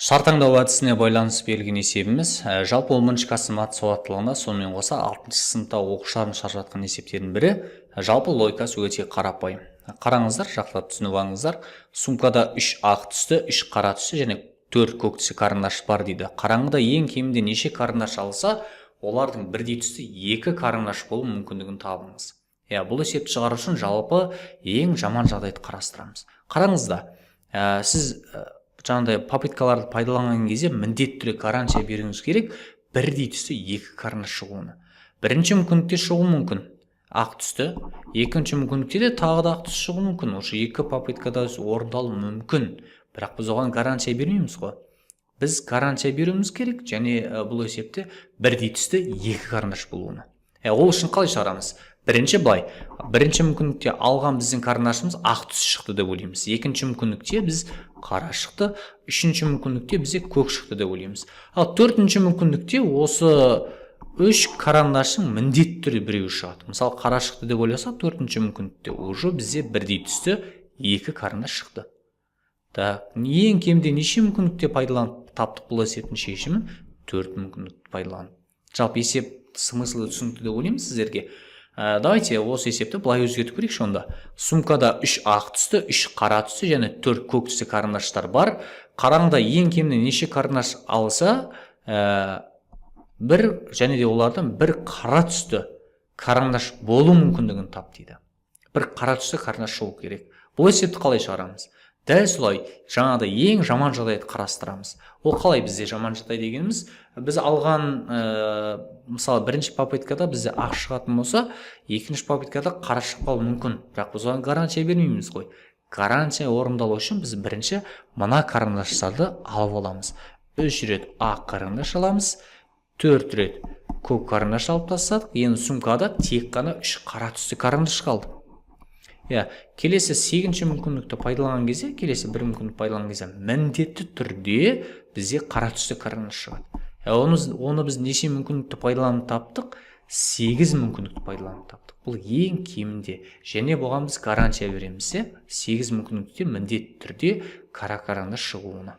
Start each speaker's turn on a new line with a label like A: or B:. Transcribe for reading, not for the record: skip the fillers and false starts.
A: Шар таңдау әдісіне байланысты берілген есебіміз. Жалпы 11 класс мат сауаттылығында, сонымен қоса 6 сыныпта оқушылардың шығарып жатқан есептердің бірі. Жалпы логикасы өте қарапайым. Қараңыздар, жақсылап түсініп алыңыздар. Сумкада үш ақ түсті, үш қара түсті және төрт көк түсті карандаш бар дейді. Қараңғыда ең кемінде неше карандаш алса, олардың бірдей түсті екі карандаш болу мүмкіндігін табыңыз. Иә, бұл есепті шығару үшін жалпы ең жаман жағдайды қарастырамыз. Қараңыздар, сіз жаңағыдай попыткаларды пайдаланған кезде міндетті түрде гарантия беруіңіз керек бірдей түсті екі карандаш шығуына. Бірінші мүмкіндікте шығуы мүмкін ақ түсті, екінші мүмкіндікте де тағы да ақ түс шығуы мүмкін. Осы екі попыткада орындалуы мүмкін, бірақ біз оған гарантия бермейміз ғой. Біз гарантия беруіміз керек және бұл есепте бірдей түсті екі карандаш болуына. Ол үшін қалай шығарамыз? Бірінші былай: бірінші мүмкіндікте алған біздің карандашымыз ақ түс шықты деп ойлаймыз, екінші мүмкіндікте біз қара шықты, үшінші мүмкіндікте бізде көк шықты деп ойлаймыз. Ал төртінші мүмкіндікте осы үш карандаштың міндетті түрде біреуі шығады. Мысалы, қара шықты деп ойласақ, төртінші мүмкіндікте уже бізде бірдей түсті екі карандаш шықты. Так, ең кемінде неше мүмкіндікте пайдаланып таптық бұл есептің шешімін? Төрт мүмкіндікті пайдаланып. Жалпы есеп смыслы түсінікті деп ойлаймын сіздерге. Давайте осы есепті былай өзгертіп көрейікші онда. Сумкада үш ақ түсті, үш қара түсті және төрт көк түсті карандаштар бар. Қараңғыда ең кемінде неше карандаш алса, бір және де олардан бір қара түсті карандаш болу мүмкіндігін тап дейді. Бір қара түсті карандаш шығу керек. Бұл есепті қалай шығарамыз? Дәл солай, жаңағыдай ең жаман жағдайды қарастырамыз. Ол қалай? Бізде жаман жағдай дегеніміз, біз алған, мысалы, бірінші попыткада бізде ақ шығатын болса, екінші попыткада қара шығып қалуы мүмкін, бірақ біз оған гарантия бермейміз ғой. Гарантия орындалу үшін біз бірінші мына карандаштарды алып аламыз. Үш рет ақ карандаш аламыз, төрт рет көк карандаш алып тастадық. Енді сумкада тек қана үш қара түсті карандаш қалды. Иә, келесі сегізінші мүмкіндікті пайдаланған кезде, келесі бір мүмкіндік пайдаланған кезде міндетті түрде бізде қара түсті карандаш шығады. Оны біз неше мүмкіндікті пайдаланып таптық? Сегіз мүмкіндікті пайдаланып таптық. Бұл ең кемінде және бұған біз гарантия береміз, иә, сегіз мүмкіндікте міндетті түрде қара карандаш шығуына.